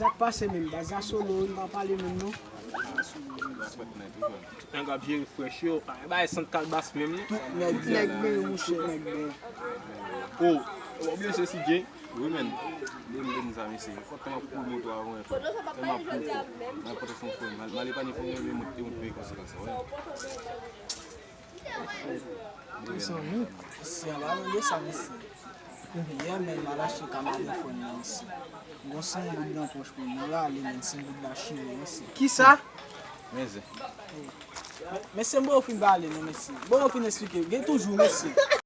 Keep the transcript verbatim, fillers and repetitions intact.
Sa k pase menm, baz la solo, nou pa pale menm non. Tout nèg ap jere frèch yo, pa gen bagay sant kalbas menm non. Tout nèg byen, mouche, nèg byen. O, ou oblije si J. Wi men, de m de m sa mesye. Kontan m ap pou moto avan yon fwa. Tèlman ap pou fò. Mwen pote fon fò. Mal mal epanye fò mwen mwen monte yon peye konsekans wè. Mezanmi, si an pa mande sa mesye. Yè men m al achte kamalofòn nan mesye. Gon san goud nan pòch mwen, mwen rale men san goud la chire mesye. Kisa? Men zen. Mesye m poko fin pale non mesye. Bon, mwen fin eksplike. Gen toujou mesye.